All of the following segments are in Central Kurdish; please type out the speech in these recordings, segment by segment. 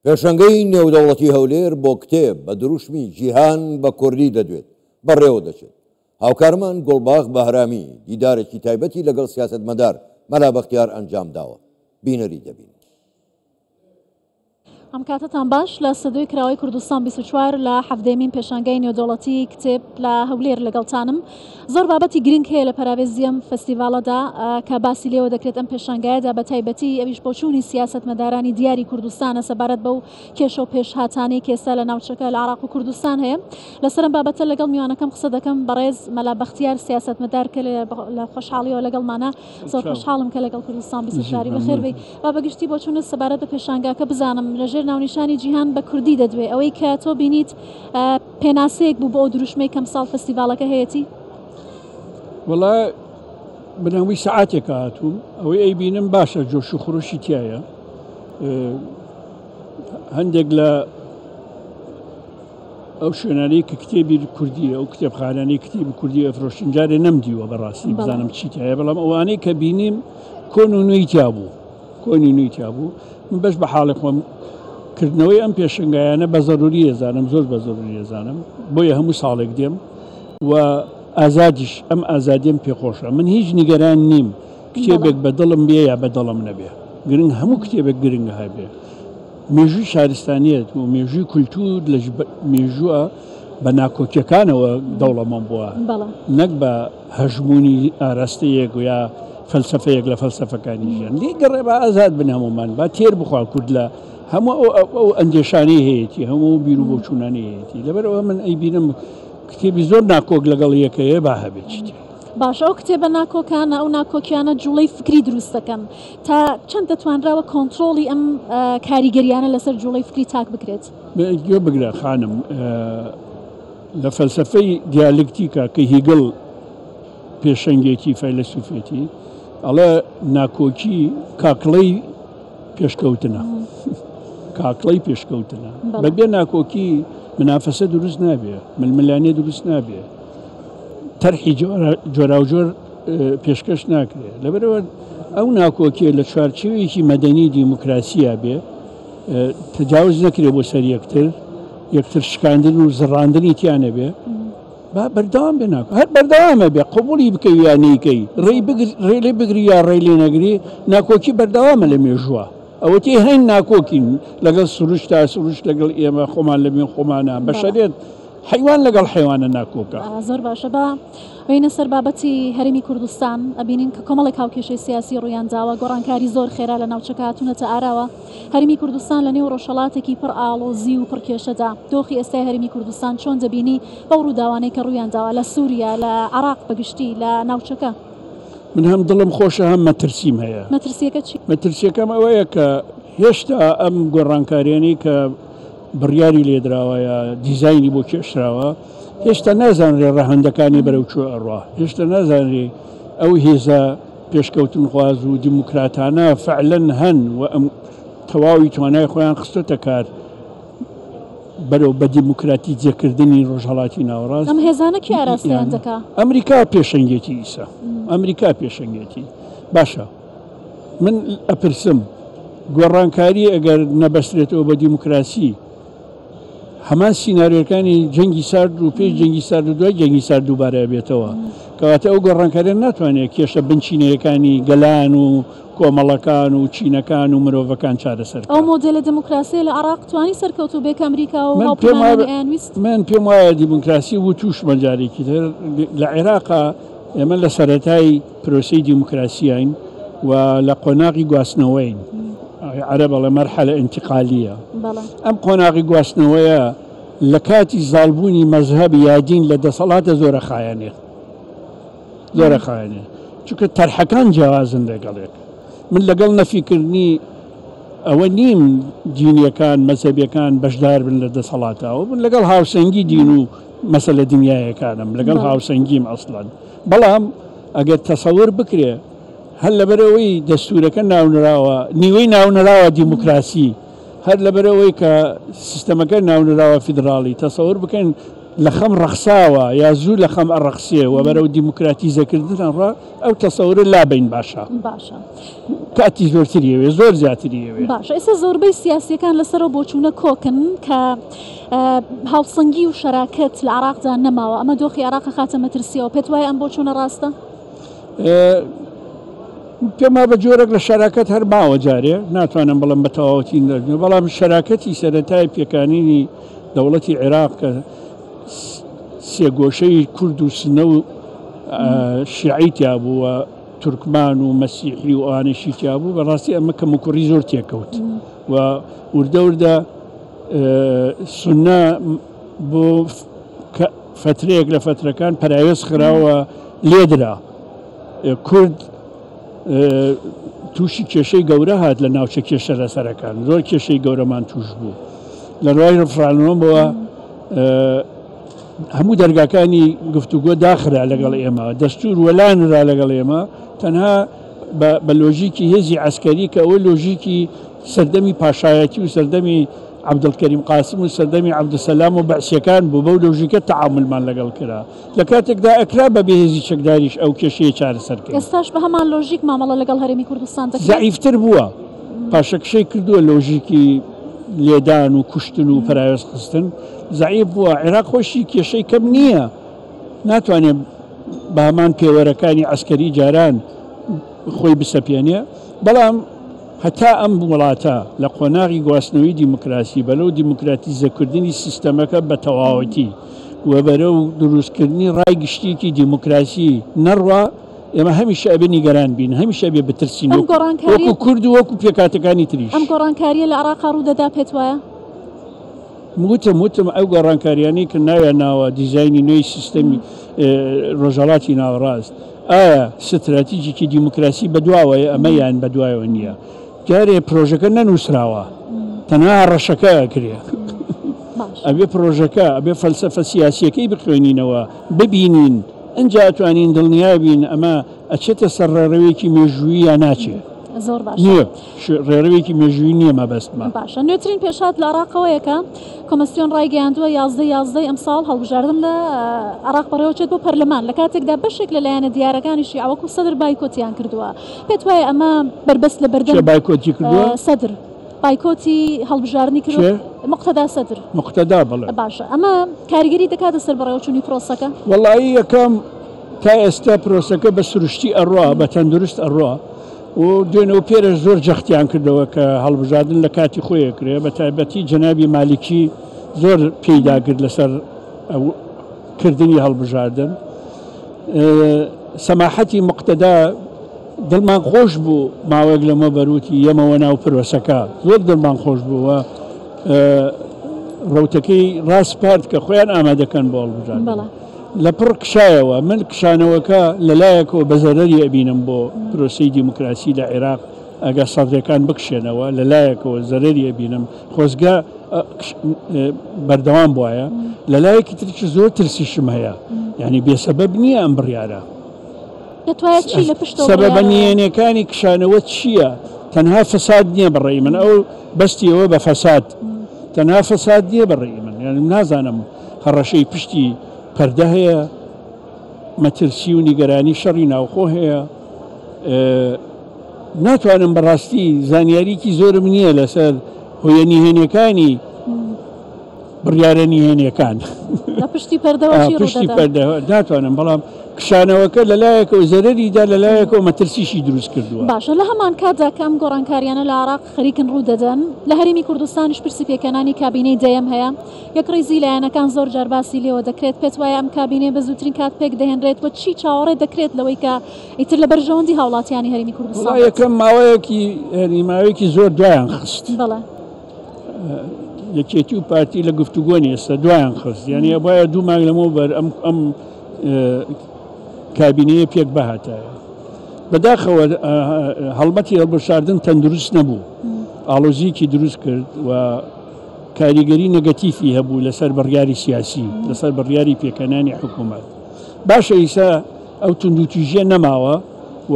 پێشەنگەی نێودەوڵەتی هەولێر بۆ کتێب بە دروشمی جیهان بە کوردی دەدوێت بەڕێوە دەچێت. هاوکارمان گوڵباخ بەهرامی دیدارێکی تایبەتی لەگەڵ سیاسەتمەدار مەلا بەختیار ئەنجامداوە. بینەری دەبین. ئەم کاتەتان باش لە ستۆدیۆی کراوەی کوردستان 24 لە حەڤدەیەمین پێشانگای نێودەوڵەتی کتێب لە هەولێر لەگەڵتانم زۆر بابەتی گرنگ هەیە لە پەراوێزی ئەم فستیڤاڵەدا کە باسی لێوە دەکرێت ئەم پێشانگایەدا بە تایبەتی ئەویش بۆچوونی سیاسەتمەدارانی دیاری کوردستانە سەبارەت بەو کێشە و پێشهاتانەی کە ئێستا لە ناوچەکە لە عراق و کوردستان هەیە لەسەر ئەم بابەتە لەگەڵ میوانەکەم قسە دەکەم بەڕێز مەلا بەختیار سیاسەتمەدار کە لە خۆشحاڵیەوە لەگەڵمانە زۆر خۆشحاڵم کە لەگەڵ کوردستان 24 بەخێر بێی. با بە گشتی بۆچوونت سەبارەت بە پێشانگاکە بزانم لە ژێر ناونیشانی جیهان بە کوردی دەدوێ ئەوەی کە تۆ بینیت پێناسەیەک بوو بۆ ئەو دروشمەی کەم ساڵ فستیڤاڵەکە هەیەتی؟ وەڵا من هەمووی سەعاتێکە هاتووم ئەوەی ئەیبینم باشە جۆش و خرۆشی تایە هەندێک لە ئەو شوێنانەی کە کتێبی کوردی ئەو کتێبخانانەی کتێبی کوردی ئەفرۆشن جارێ نەمدیوە بەڕاستی بزانم چی تایە بەڵام ئەوانەی کە بینیم کۆن و نوێی تیا بوو کۆنی نوێی تیا بوو من بەش بە حاڵی خۆم کردنەوەی ئەم پێشنگایانە بە زەروری ئەزانم زۆر بە زەروری ئەزانم بۆیە هەموو ساڵێک دێم و ئازادیش ئەم ئازادیم پێخۆشە من هیچ نیگەران نیم کتێبێک بە دڵم بێ یا بە دڵم نەبێ گرنگ هەموو کتێبێک گرنگە هەبێ مێژووی شارستانیەت و مێژووی کولتوور لە مێژووە بە ناکۆکیەکانەوە دەوڵەمەند بووە نەک بە هەژموونی ئاراستەیەک و یا فەلسەفەیەک لە فەلسەفەکانی ژیان. لێ گەڕێ با ئازاد بن هەموومان، با تێر بخوا کورد لە هەموو ئەو ئەندێشانەی هەیەتی، هەموو ئەو بیر و بۆچوونانەی هەیەتی. لەبەرئەوە من ئەیبینم کتێبی زۆر ناکۆک لەگەڵ یەک هەیە با هەبێت چی تێ. باشە ئەو کتێبە ناکۆکانە، ئەو ناکۆکیانە جوڵەی فکری دروست دەکەن، تا چەند دەتوانراوە کۆنترۆڵی ئەم کاریگەریانە لەسەر جوڵەی فکری تاک بکرێت؟ گوێ بگرە خانم، لە فەلسەفەی دیالکتیکا کە هیگڵ پێشەنگێتی فەیلەسوفێتی ئەڵێ ناکۆکی کاکڵەی پێشکەوتنە کاکڵەی پێشکەوتنە بەبێ ناکۆکی منافەسە دروست نابێ ململانێ دروست نابێ تەرحی جۆراوجۆر پێشکەش ناکرێت لەبەرەوە ئەو ناکۆکیە لە چوارچێوەیەکی مەدەنی دیموکراسیە بێ تەجاوز نەکرێ بۆ سەر یەکتر یەکتر شکاندن و زڕاندنی تیا نەبێ با بەردەوام بێ ناکۆ هەر بەردەوامە بێ قبولی بکەی یا نیکەی ڕێی بگر ڕێ لێ بگری یا ڕێ لێ نەگری ناکۆکی بەردەوامە لە مێژووە ئەوەتی هەین ناکۆکین لەگەڵ سروشتا سروشت لەگەڵ ئێمە خۆمان لە بین خۆمانە بەشەرێت حەیوان لەگەڵ حەیوانە ناکۆکە. زۆر باشە با بێینە سەر بابەتی هەرێمی کوردستان ئەبینین کە کۆمەڵێک هاوکێشەی سیاسی ڕوویان داوە گۆڕانکاری زۆر خێرا لە ناوچەکە هاتوونەتە ئاراوە هەرێمی کوردستان لە نێو ڕۆژهەڵاتێکی پڕ ئاڵۆزی و پڕ کێشەدا دۆخی ئێستای هەرێمی کوردستان چۆن دەبینی بەو ڕووداوانەی کە ڕوویان داوە لە سووریا لە عێراق بە گشتی لە ناوچەکە؟ من هەم دڵم خۆشە هەم مەترسیم هەیە. مەترسیەکە چی؟ مەترسیەکەم ئەوەیە کە هێشتا ئەم گۆڕانکاریانەی کە بڕیاری لێدراوە یا دیزاینی بۆ کێشراوە هێشتا نازانرێ ڕەهەندەکانی بەرەو کوێ ئەڕوا هێشتا نازانرێ ئەو هێزە پێشکەوتنخواز و دیموکراتانە فعلەن هەن و ئەم تەواوی توانای خۆیان خستۆتە کار بەرەو بە دیموکراتی جێکردنی ڕۆژهڵاتی ناوەڕاست ئەم هێزانە کی ئاراستەیان دەکا؟ ئەمریکا پێشەنگێتی ئیسا ئەمریکا پێشەنگێتی باشە من ئەپرسم گۆڕانکاری ئەگەر نەبەسترێتەوە بە دیموکراسی هەمان سیناریۆکانی جەنگی سارد و پێش جەنگی سارد و دوای جەنگی سارد دووبارە بێتەوە کەواتە ئەو گۆڕانکاریە ناتوانێت کێشە بنچینەیەکانی گەلان و کۆمەڵەکان و چینەکان و مرۆڤەکان چارەسەر ئەو مۆدێلە دیموکراسیە لە عراق توانی سەرکەوتوو بێ کە ئەمریکا و هاوپەیمانانی ئەیانویست؟ من پێم وایە دیموکراسی و تووشمە جارێکی تر لە عێراقا ئێمە لە سەرەتای پرۆسەی دیموکراسیین و لە قۆناغی گواستنەوەین، عەرەب ئەڵێ مەرحەلە ئینتقالیە، ئەم قۆناغی گواستنەوەیە لە کاتی زاڵبوونی مەزهەب یا دین لە دەسەڵاتە زۆرە خایەنێ زۆرە خایەنێ چونکە تەرحەکان جیاوازن لەگەڵێک من لەگەڵ نەفیکردنی ئەوە نیم دینیەکان مەزهەبیەکان بەشدار بن لە دەسەڵاتەوە من لەگەڵ هاوسەنگی دین و مەسەلە دنیایەکانم لەگەڵ هاوسەنگیم ئەسڵەن بەڵام ئەگەر تەسەور بکرێ هەر لەبەرئەوەی دەستورەکە ناونراوە نیوەی ناونراوە دیموکراسی هەر لەبەرئەوەی کە سیستەمەکە ناونراوە فیدراڵی تەسەور بکەین. لە خەم ڕەخساوە یا زوو لە خەم ئەڕەخسێ و بەرەو دیموکراتیزەکردن ئەڕوا، ئەو تەسەورە لابەین باشە. باشە. کاتی زۆرتری ئەوێ، زۆر زیاتری ئەوێ. باشە ئێستا زۆربەی سیاسییەکان لەسەر ئەو بۆچوونە کۆکن کە هاوسەنگی و شەراکەت لە عێراقدا نەماوە، ئەمە دۆخی عێراق ئەخاتە مەترسییەوە، پێت وایە ئەم بۆچوونە ڕاستە؟ پێم وایە بە جۆرێک لە شەراکەت هەر ماوە جارێ، ناتوانم بڵێم بە تەواوەتی نەردووە، بەڵام شەراکەتی سەرەتای پێکانینی دەوڵەتی عێراق کە سێگۆشەی کورد و سنە و شیعەی تیا بوو و تورکمان و مەسیحی و ئەوانەشی تیا بوو، بەڕاستی ئەمە کەموکوڕی زۆر تێکەوت و وردە وردە سنە بۆ فەترەیەک لە فەترەکان پەراوێز خراوە لێدرا. کورد تووشی کێشەی گەورە هات لە ناوچە کێشە لەسەرەکان، زۆر کێشەی گەورەمان توش بوو. لە ڕای ڕفرانەوەمەوە هەموو دەرگاکانی گفتوگۆ داخرا لەگەڵ ئێمە، دەستور وەلانرا لەگەڵ ئێمە، تەنها بە لۆژیکی هێزی عسکەری کە ئەوە لۆژیکی سەردەمی پاشایەتی و سەردەمی عەبدولکەریم قاسم و سەردەمی عەبدولسەلام و بەعسیەکان بوو، بەو لۆژیکە تەعامولمان لەگەڵ کرا. لە کاتێکدا ئەکرا بە بێ هێزی چەکداریش ئەو کێشەیە چارەسەر کەین. ئێستاش بە هەمان لۆژیک مامەڵە لەگەڵ هەرێمی کوردستان دەکرێت؟ زەعیفتر بووە، پاشەکشەی کردووە، لۆژیکی لێدان و کوشتن و پەراوێزخستن زەعیف بووە. عێراق خۆشی کێشەی کەم نییە، ناتوانێت بە هەمان پێوەرەکانی عەسکەری جاران خۆی بسەپێنێ، بەڵام هەتا ئەم وڵاتە لە قۆناغی گواستنەوەی دیموکراسی بەرەو دیموکراتیزەکردنی سیستەمەکە بە تەواوەتی و بەرەو دروستکردنی ڕای گشتییەکی دیموکراسی نەڕوا، ئێمە هەمیشە ئەبێ نیگەران بین، هەمیشە ئەبێ بترسین وەکو کورد و وەکو پێکهاتەکانی تریش. ئەم گۆڕانکارییە لە عێراقا ڕوودەدا پێت وایە؟ وتم وتم ئەو گۆڕانکاریانەی کە ناویان ناوە دیزاینی نوێی سیستەمی ڕۆژهەڵاتی ناوەڕاست، ئایا ستراتیجێکی دیموکراسی بەدواوەیە ئەمە یان بەدوایەوە نییە؟ جارێ پرۆژەکە نەنووسراوە، تەنها هەڕەشەکە ئەکرێ. ئەبێ پرۆژەکە، ئەبێ فەلسەفە سیاسییەکەی بخوێنینەوە، ببینین، ئینجا ئەتوانین دڵنیا بین ئەمە ئەچێتە سەر ڕێڕەوێکی مێژوویی یا ناچێ. زۆر باشە. نییە، ڕێڕەوێکی مێژوویی نییە مەبەستمە. باشە. نوێترین پێشهات لە عێراق ئەوەیە کە کۆمسیۆن ڕایگەیاندووە 11 یازدەی ئەمساڵ هەڵبژاردن لە عێراق بەڕێوەچێت بۆ پەرلەمان، لە کاتێکدا بەشێک لە لایەنە دیارەکانی شیعە وەکو سەدر بایکۆتیان کردووە. پێت وایە ئەمە بەربەست لە بەردەم کێ بایکۆتی کردووە؟ سەدر بایکۆتی هەڵبژاردنی کردووە. کێ؟ موقتەدا سەدر. موقتەدا بەڵێ. باشە ئەمە کاریگەری دەکاتە سەر بەڕێوەچوونی پرۆسەکە؟ وەڵایی یەکەم تا ئێستا پرۆسەکە بە سروشتی ئەڕوا، بە تەندروست ئەڕوا و دوێنێ و پێرێش زۆر جەختیان کردەوە کە هەڵبژاردن لە کاتی خۆی ئەکرێ، بە تایبەتی جەنابی مالیکی زۆر پێی داگرت لەسەر کردنی هەڵبژاردن. سەماحەتی موقتەدا دڵمان خۆش بوو ماوەیەک لەمەوبەر وتی یەمەوە ناو پرۆسەکە، زۆر دڵمان خۆش بوو و ڕەوتەکەی ڕاسپارد کە خۆیان ئامادەکەن بۆ هەڵبژاردن. لە پڕ کشایەوە، من کشانەوەکە لەلایەکەوە بە زەرەری ئەبینم بۆ پرۆسەی دیموکراسی لە عێراق ئەگەر سەدرەکان بکشێنەوە، لەلایەکەوە زەرەری ئەبینم، خۆزگە بەردەوام بوایە، لەلایەکی تریش زۆر ترسیشم هەیە، یانی بێسەبەب نییە ئەم بڕیارە. دەتوایە چی لە پشتەوە سەبەبە بڕیارەوەیە؟ نهێنیەکانی کشانەوە چییە؟ تەنها فەساد نییە بە ڕەئی من، ئەو بەستیەوە بە فەساد، تەنها فەساد نییە بە ڕەئی من، یانی نازانم هەڕەشەی پشتی پەردە هەیە، مەترسی و نیگەرانی شەڕی ناوخۆ هەیە، ناتوانم بەڕاستی زانیاریکی زۆرم نییە لەسەر هۆیە نهێنیەکانی بڕیارە نهێنیەکان. لە پشتی پەردەوە چی پشتی پەردەوە ناتوانم، بەڵام کشانەوەکە لەلایەکەوە زەرەری دا، لەلایەکەوە مەترسیشی دروست کردووە. باشە لە هەمان کاتدا کە ئەم گۆڕانکاریانە لە عێراق خەریکن ڕوو دەدەن، لە هەرێمی کوردستانیش پرسی پێکهێنانی کابینەی دەیەم هەیە، یەکڕیزی لایەنەکان زۆر جار باسی لێوە دەکرێت، پێت وایە ئەم کابینەیە بە زووترین کات پێک دەهێنرێت و چی چاوەڕێ دەکرێت لەوەی کە ئیتر لە بەرژەوەندی هاوڵاتیانی هەرێمی کوردستان وەڵا یەکەم ماوەیەکی یانی ماوەیەکی زۆر دوایان خست. بەڵێ. یەکێتی و پارتی لە گفتوگۆن ئێستا دوایان خست، یانی ئەبوایە دوو مانگ لەمەوبەر ئەم ئەم کابینەیە پێک بهاتایە. بەداخەوە هەڵمەتی هەڵبژاردن تەندروست نەبوو، ئاڵۆزییەکی دروست کرد و کاریگەری نەگەتیفی هەبوو لەسەر بڕیاری سیاسی، لەسەر بڕیاری پێکهێنانی حکوومەت. باشە ئیسا ئەو توندوتیژیە نەماوە و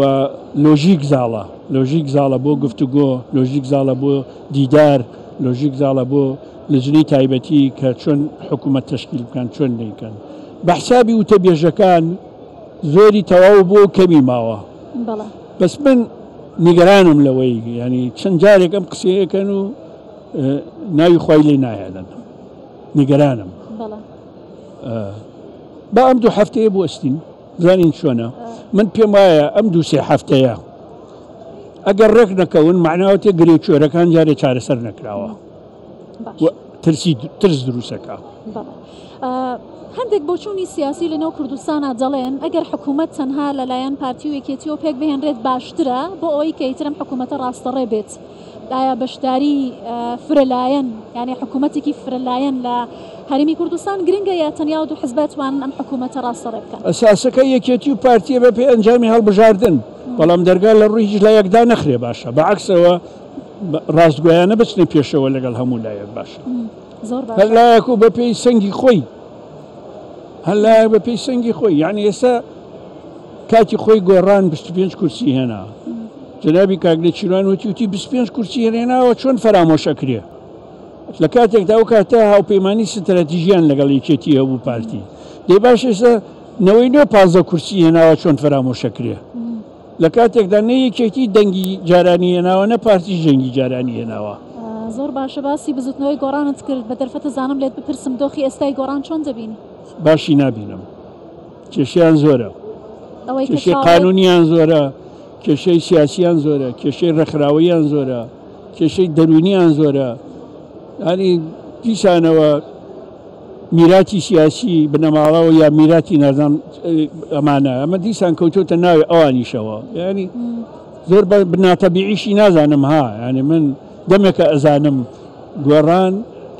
لۆژیک زاڵە، لۆژیک زاڵە بۆ گفتوگۆ، لۆژیک زاڵە بۆ دیدار، لۆژیک زاڵە بۆ لجنەی تایبەتی کە چۆن حکوومەت تەشکیل بکەن چۆن دەیکەن بە حسابی وتەبێژەکان زۆری تەواو بۆ کەمی ماوە بەس من نیگەرانم لەوەی ینی چەند جارێک ئەم قسەیەکەن و ناوی خۆی لێ ناهێنن نیگەرانم با ئەم دوو هەفتەیە بوەستین زانین چۆنە من پێم وایە ئەم دوو سێ هەفتەیە ئەگەر ڕێک نەکەون معناوەتێ گرێ کوێرەکان جارێ چارەسەر نەکراوە ترسی ترس دروستەکە. هەندێک بۆچوونی سیاسی لەنێو کوردستانا دەڵێن ئەگەر حکوومەت تەنها لەلایەن پارتی و یەکێتیەوە پێک بهێنرێت باشترە بۆ ئەوەی کە ئیتر ئەم حکوومەتە ڕاستەڕێ بێت. ئایا بەشداری فرەلایەن یعنی حکوومەتێکی فرەلایەن لە هەرێمی کوردستان گرنگە یا تەنیا دوو حزب توانن ئەم حکوومەتە ڕاستەڕێ بکەن؟ ئەساسەکە یەکێتی و پارتیە بە پێی ئەنجامی هەڵبژاردن، بەڵام دەرگا لە ڕووی هیچ لایەکدا نەخرێ باشە، بە عەکسەوە ڕاستگۆیانە بچنە پێشەوە لەگەڵ هەموو لایەک باشە. زۆر باشە. هەر لایەک و بە پێی سەنگی خۆی، هەر لایەک بە پێی سەنگی خۆی، یعنی ئێستا کاتی خۆی گۆڕان 25 کورسی هێنا، جەنابی کاک نێچیروان وتی وتی 25 کورسی هێناوە چۆن فەرامۆش ئەکرێ؟ لە کاتێکدا ئەو کاتە هاوپەیمانی ستراتیژیان لەگەڵ یەکێتی هەبوو پارتی. دەی باش ئێستا نەوەی نوێ 15 کورسی هێناوە چۆن فەرامۆش ئەکرێ؟ لە کاتێکدا نە یەکێتی دەنگی جارانی هێناوە نە پارتیش دەنگی جارانی هێناوە. زۆر باشە باسی بزوتنەوەی گۆڕانت کرد بە دەرفەتە زانم لێت بپرسم دۆخی ئێستای گۆڕان چۆن دەبینی؟ باشی نابینم کێشەیان زۆرە کێشەی قانونیان زۆرە کێشەی سیاسیان زۆرە کێشەی ڕێکخراوەیان زۆرە کێشەی دەرونیان زۆرە ینی دیسانەوە میراتی سیاسی بنەماڵەوە یا میراتی نازانم ئەمانە ئەمە دیسان کەوتۆتە ناوی ئەوانیشەوە ینی زۆر بە بناتەبیعیشی نازانم ها ینی من دەمێکە ئەزانم گۆڕان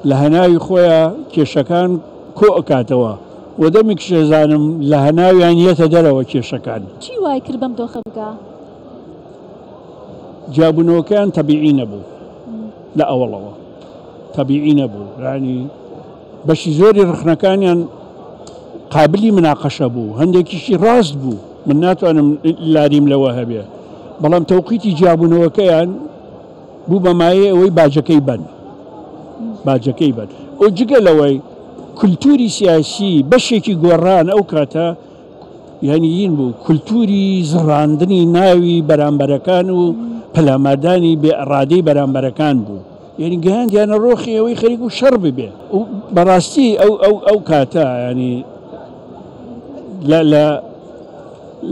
لە هەناوی خۆیان کێشەکان کۆ ئەکاتەوە و دەمێکیش ئەزانم لە هەناویان یەتە دەرەوە کێشەکان. چی وای کرد بەم دۆخە بگا؟ جیابوونەوەکەیان تەبیعی نەبوو لە ئەوەڵەوە تەبیعی نەبوو یعنی بەشی زۆری ڕخنەکانیان قابلی مناقەشە بوو هەندێکیشی ڕاست بوو من ناتوانم لاریم لەوە هەبێ بەڵام تەوقیتی جیابوونەوەکەیان بوو بە مایەی ئەوەی باجەکەی بەن باجەکەی بەن و جگە لەوەی کولتوری سیاسی بەشێکی گۆڕان ئەو کاتە یعنی یین بوو کولتوری زڕاندنی ناوی بەرامبەرەکان و پەلاماردانی بێ ئەڕادەی بەرامبەرەکان بوو یعنی گەیاندیانە ڕۆخی ئەوەی خەریک و شەڕ ببێ و بەڕاستی ئەو ئەو ئەو کاتە ینی لە لە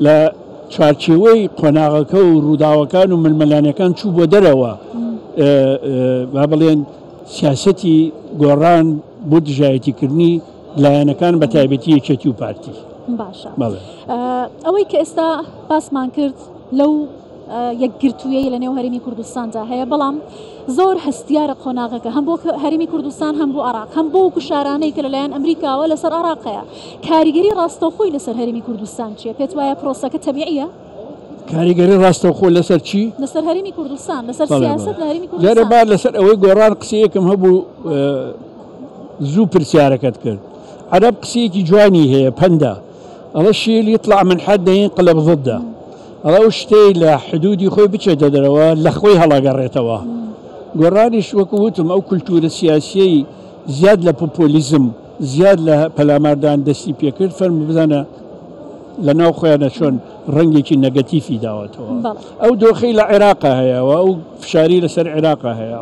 لە چوارچێوەی قۆناغەکە و ڕووداوەکان و ململانێکان چوو بۆ دەرەوە با بڵێن سیاسەتی گۆڕان بۆ دژایەتیکردنی لایەنەکان بە تایبەتی یەکێتی و پارتی. باشە ئەوەی کە ئێستا باسمان کرد لەو یەکگرتوویەی لە نێو هەرێمی کوردستاندا هەیە بەڵام زۆر هەستیارە قۆناغەکە هەم بۆ هەرێمی کوردستان هەم بۆ عراق هەم بۆ گوشارانەی کە لەلایەن ئەمریکاوە لەسەر عراق هەیە کاریگەری ڕاستەوخۆی لەسەر هەرێمی کوردستان چییە پێت وایە پرۆسەکە تەبیعیە؟ کاریگەری ڕاستەوخۆ لەسەر چی؟ لەسەر هەرێمی کوردستان لەسەر سیاسەت لە هەرێمی کوردستان جارێ با لەسەر ئەوەی گۆڕان قسەیەکم هەبوو زوو پرسیارەکەت کرد عەرەب قسەیەکی جوانی هەیە پەندە ئەڵێ شيء يطلع من حده ينقلب ضده ئەڵێ ئەو شتەی لە حدودی خۆی بچێتە دەرەوە لە خۆی هەڵەگەڕێتەوە گۆڕانیش وەکو وتم ئەو کولتورە سیاسیەی زیاد لە پۆپۆلیزم زیاد لە پەلاماردان دەستی پێکرد فەرموو بزانە لە ناو خۆیانە چۆن ڕەنگێکی نەگەتیفی داوەتەوە ئەو دۆخەی لە عێراقا هەیە و ئەو فشاری لەسەر عێراقا هەیە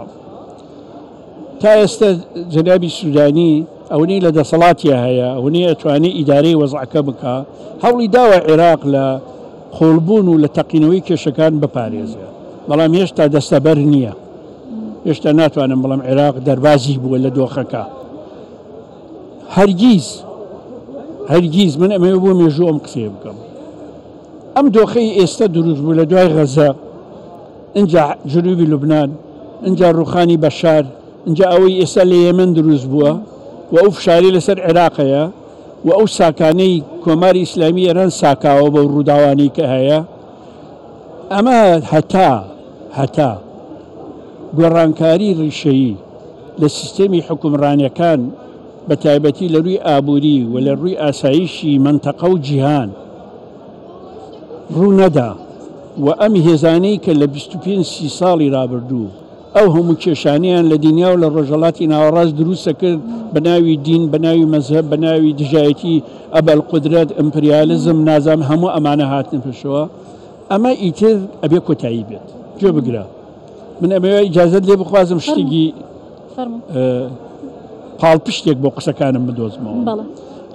تا ئێستا جەنابی سودانی ئەوەی لە دەسەڵاتیا هەیە ئەوەی ئەتوانێ ئیدارەی وەزعەکە بکا هەوڵی داوە عێراق لە قوڵبوون و لە تەقینەوەی کێشەکان بپارێزێ بەڵام هێشتا دەستەبەر نییە هێشتا ناتوانم بڵێم عێراق دەربازی بووە لە دۆخەکە هەرگیز هەرگیز من ئەمەوێ بۆ مێژوو ئەم قسەیە بکەم ئەم دۆخەی ئێستا دروست بوو لە دوای غەزە ئینجا جنوبی لوبنان، ئینجا ڕووخانی بەشار، ئینجا ئەوەی ئێستا لە یەمەن دروست بووە و ئەو فشارەی لەسەر عێراق هەیە و ئەو ساکانەی کۆماری ئیسلامی ئێران ساکاوە بەو ڕووداوانەی کە هەیە، ئەمە هەتا هەتا گۆڕانکاری ڕیشەیی لە سیستێمی حوکمڕانیەکان بە تایبەتی لە رووی ئابووری و لە رووی ئاسایشی مەنتەقە و جیهان ڕوو نەدا و ئەم هێزانەی کە لە 25 سی ساڵی رابردوو ئەو هەموو کێشانەیان لە دنیا و لە ڕۆژهەڵاتی ناوەڕاست دروستە کرد بە ناوی دین، بە ناوی مەزهەب، بە ناوی دژایەتی ئەبەلقودرەت، ئیمپریالیزم، نازانم هەموو ئەمانە هاتنە پێشەوە. ئەمە ئیتر ئەبێ کۆتایی بێت. گوێ بگرە من ئەمەوێ ئیجازەت لێ بخوازم شتێکی پاڵپشتێک بۆ قسەکانم بدۆزمەوە.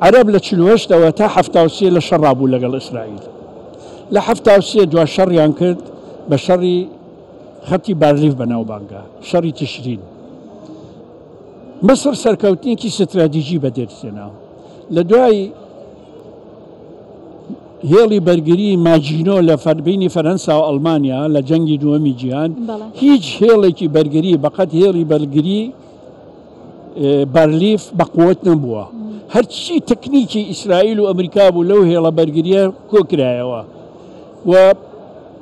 عەرەب لە 48ەوە تا 73 لە شەڕا بوو لەگەڵ ئیسرائیل. لە 73 دوا شەڕیان کرد بە شەڕی خەتی بارلیف بەناوبانگە، شەڕی تشرین. میسر سەرکەوتنێکی ستراتیژی بەدەستهێنا. لە دوای هێڵی بەرگری ماجینۆ لە فەربینی فەرەنسا و ئەڵمانیا لە جەنگی دووەمی جیهان هیچ هێڵێکی بەرگری بەقەت هێڵی بەرگری بارلیف بەقوت نەبووە. هەرچی تەکنیکی ئیسرائیل و ئەمریکا بوو لەو هێڵە بەرگریە کۆکرایەوە و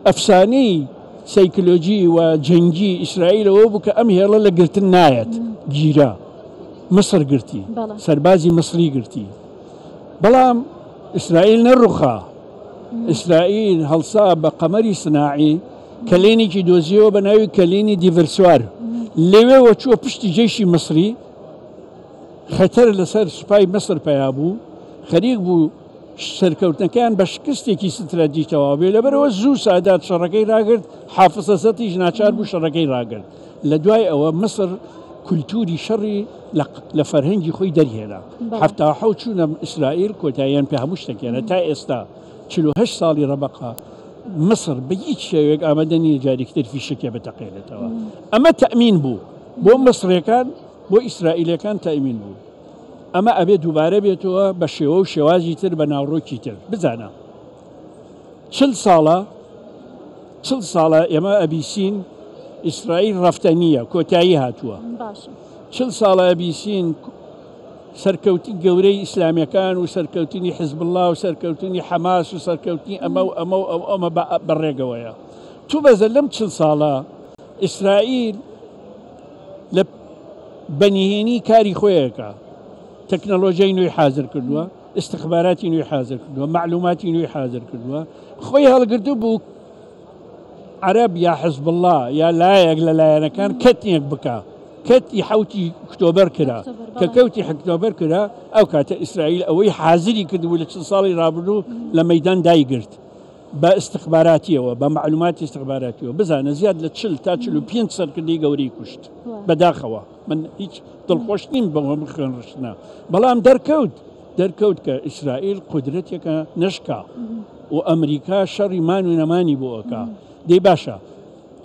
ئەفسانەی سەیکلۆجی و جەنگی ئیسرائیل ئەوە بوو کە ئەم هێڵە لە گرتن نایەت، گیرا. میسر گرتی، سەربازی میسری گرتی. بەڵام ئیسرائیل نەڕوخا. ئیسرائیل هەڵسا بە قەمەری سناعی، کەلێنێکی دۆزیەوە بە ناوی کەلێنی دیڤرسوار. لەوێوە چووە پشتی جەیشی میسری، خەتەر لەسەر سوپای میسر پەیا بوو، خەریک بوو سەرکەوتنەکەیان بە شکستێکی ستراتیژ تەواو بێ، لەبەرئەوە زوو سادات شەڕەکەی ڕاگرت، حافز ئەسەدیش ناچار بوو شەڕەکەی ڕاگرت. لە دوای ئەوە میسر کولتووری شەڕی لە فەرهەنگی خۆی دەرهێنا. 77 چوونە ئیسرائیل، کۆتاییان پێ هەموو شتێک هێنا. تا ئێستا 48 ساڵی ڕەبەقە میسر بە هیچ شێوەیەک ئامادە نییە جارێکی تر فیشەکێ بتەقێنێتەوە. ئەمە تەئمین بوو بۆ میسرێکان، بۆ ئیسرائیلەکان تەئمین بوو. ئەمە ئەبێ دووبارە بێتەوە بە شێوە و شێوازی تر بە ناوڕۆکی تر. بزانە چل ساڵە چل ساڵە ئێمە ئەبیسین ئیسرائیل ڕەفتە نییە کۆتایی هاتووە. چل ساڵە ئەبیسین سەرکەوتی گەورەی ئیسلامیەکان و سەرکەوتنی حزبله و سەرکەوتنی حەماس و سەرکەوتنی ئەمە و ئەمە و ئەو ئەمە بەڕێگەوەیە. تو بەزە لەم چل ساڵە ئیسرائیل لە بە نهێنی کاری خۆیەکە تەکنەلۆژیای نوێی حازر کردووە ئیستخباراتی نوێی حازر کردووە مەعلوماتی نوێی حازر کردووە خۆی هەڵگرتو بوو عەرەب یا حزبله یا لایەک لە لایەنەکان کەتنێک بکە کەتی حوتی ئۆکتۆبەر کرا کە کەوتی ئۆکتۆبەر کرا ئەو کاتە ئیسرائیل ئەوەی حازری کردبوو لە چل ساڵی ڕابردوو لە مەدان دایگرت بە ئیستخباراتیەوە، بە مەعلوماتی ئیستخباراتیەوە، بزانە زیاد لە 40 تا 45 سەرکردەی گەورەی کوشت. بەداخەوە من هیچ دڵخۆش نیم بەو هەموو خوێنڕشتنە، بەڵام دەرکەوت دەرکەوت کە ئیسرائیل قودرەتێکە نەشکا و ئەمریکا شەڕی مان و نەمانی بۆ ئەکا. دەی باشە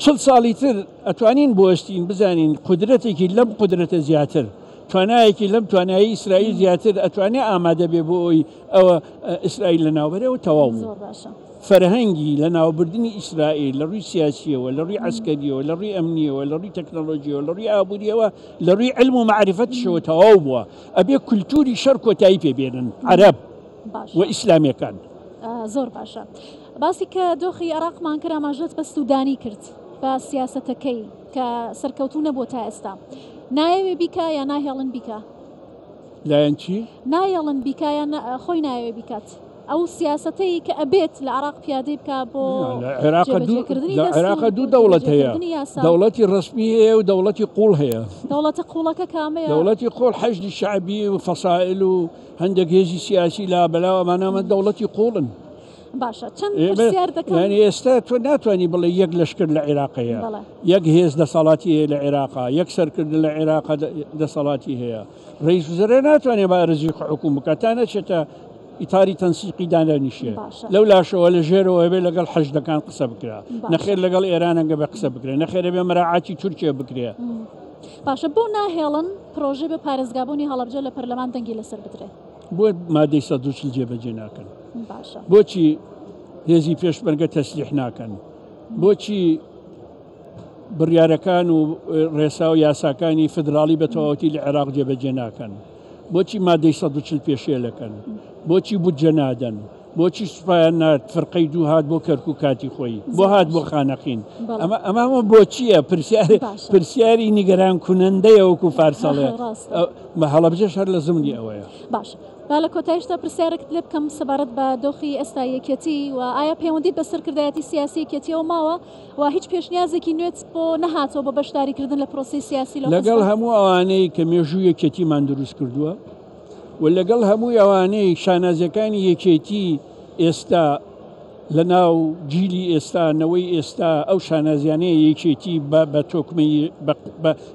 چل ساڵی تر ئەتوانین بوەستین بزانین قودرەتێکی لەم قودرەتە زیاتر، توانایەکی لەم توانایی ئیسرائیل زیاتر ئەتوانێ ئامادە بێ بۆ ئەوی ئەوە ئیسرائیل لەناوبەرێ و تەواو بوو. زۆر باشە. فەرهەنگی لەناوبردنی ئیسرائیل لە ڕووی سیاسییەوە، لە ڕووی عەسکەرییەوە، لە ڕووی ئەمنییەوە، لە ڕووی تەکنەلۆژییەوە، لە ڕووی ئابوورییەوە، لە ڕووی عیلم و مەعریفەتیشەوە تەواو بووە. ئەبێ کولتووری شەڕ کۆتایی پێ بێنن عەرەب و باشە. ئیسلامییەکان. زۆر باشە. باسی کە دۆخی عێراقمان کرد ئاماژەت بە سوودانی کرد، بە سیاسەتەکەی کە سەرکەوتوو نەبووە تا ئێستا. نایەوێ بیکا یا ناهێڵن بیکا؟ لایەن چی؟ نایەڵن بیکا یان خۆی نایەوێ بیکات؟ ئەو سیاسەتەی کە ئەبێت لە عێراق پیادەی بکا بۆ جێبەجێکردنی لە عێراق دوو دەوڵەت هەیە، دەوڵەتی ڕەسمی هەیە و دەوڵەتی قوڵ هەیە. دەوڵەتە قوڵەکە کامەیە؟ دەوڵەتی قوڵ حەشدی شەعبی و فەسائل و هەندێک هێزی سیاسی لابەلا و ئەمانە ئەمە دەوڵەتی قوڵن. باشە چەند پرسیار دەکەم. یانی ئێستا تۆ ناتوانی بڵێ یەک لەشکر لە عێراق هەیە، یەک هێز دەسەڵاتی هەیە لە عێراق، یەک سەرکردە لە عێراق دەسەڵاتی هەیە. ڕئیس وزەرا ناتوانێت بە ئارەزووی خۆی حوکم بکات تا نەچێتە ئیتاری تەنسیقی دانانیشێ. لەو لاشەوە لە ژێرەوە بێ لەگەڵ حەشدەکان قسە بکرا، نەخێر لەگەڵ ئێرانەگە بە قسە بکرێ، نەخێرە بێ مەراعاتی تورکیە بکرێ. باشە بۆ ناهێڵن پرۆژەی بە پارێزگابوونی هەڵەبجە لە پەرلەمان دەنگی لەسەر بدرێ؟ بۆ مادەی 140 جێبەجێ ناکەن؟ بۆچی هێزی پێشمەرگە تەسلیح ناکەن؟ بۆچی بڕیارەکان و ڕێسا و یاساکانی فدراڵی بە تەواوەتی لە عێراق جێبەجێ ناکەن؟ بۆچی مادەی 140 پێشێلەکەن؟ بۆچی بودجە نادەن؟ بۆچی سوپایان نارد فرقەی دوو هات بۆ کەرکوک کاتی خۆی بۆ هات بۆ خانەقین ئەمە ئەمە بۆچییە پرسیار پرسیاری نیگەران کونەندەیە وەکو فارسەڵێ هەڵەبجەش هەر لە زمنی ئەوەیە. باش با لە کۆتایشدا پرسیارێکت لێ بکەم سەبارەت بە دۆخی ئێستا یەکێتی و ئایا پەیوەندیت بە سەرکردایەتی سیاسی یەکێتیەوە ماوە و هیچ پێشنیازێکی نوێت بۆ نەهاتەوە بۆ بەشداریکردن لە پرۆسەی سیاسی لەو لەگەڵ هەموو ئەوانەی کە مێژوو یەکێتیمان دروست کردووە و لەگەڵ هەمووی ئەوانەی شانازیەکانی یەکێتی ئێستا لە ناو جیلی ئێستا نەوەی ئێستا ئەو شانازیانەیە یەکێتی بە تۆکمەی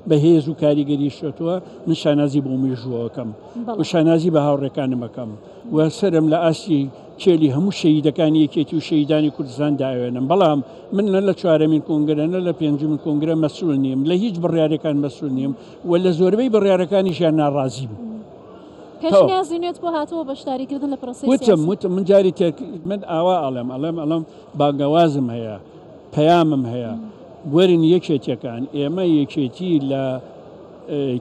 بە هێز و کاریگەری شتووە من شانازی بۆ مێژووەکەم و شانازی بە هاوڕێکانم ئەکەم و سەرم لە ئاستی کێلی هەموو شەهیدەکانی یەکێتی و شەهیدانی کوردستان داوێنم بەڵام من نە لە چوارەمین کۆنگرە نە لە پێنجمین کۆنگرە مەسول نیم لە هیچ بڕیارەکان مەسول نیم و لە زۆربەی بڕیارەکانیشیان ناڕازی بوو. پێشنیازی نوێت بۆ هاتووە بەشداریکردن لە پرۆسەی وتم وتم من جاری تێک من ئاوا ئەڵێم ئەڵێم ئەڵێم بانگەوازم هەیە پەیامم هەیە وەرن یەکێتیەکان ئێمە یەکێتی لە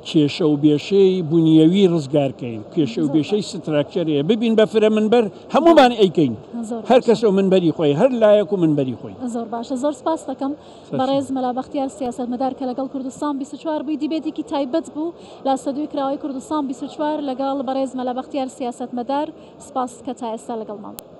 کێشە و بێشەی بنیەوی ڕزگارکەین کێشە و بێشەی ستراکچەرەیە ببین بە فرە منبەر هەمومان ئەیکەین هەر کەسە و منبەری خۆی هەر لایەک و منبەری خۆی. زۆر باشە زۆر سپاس دەکەم بەڕێز مەلا بەختیار سیاسەتمەدار کە لەگەڵ کوردستان 24 بووی دیبێتێکی تایبەت بوو لە سەدوی کراوەی کوردستان 24 لەگەڵ بەڕێز مەلا بەختیار سیاسەتمەدار سپاس کە تا ئێستا لەگەڵمان بوو.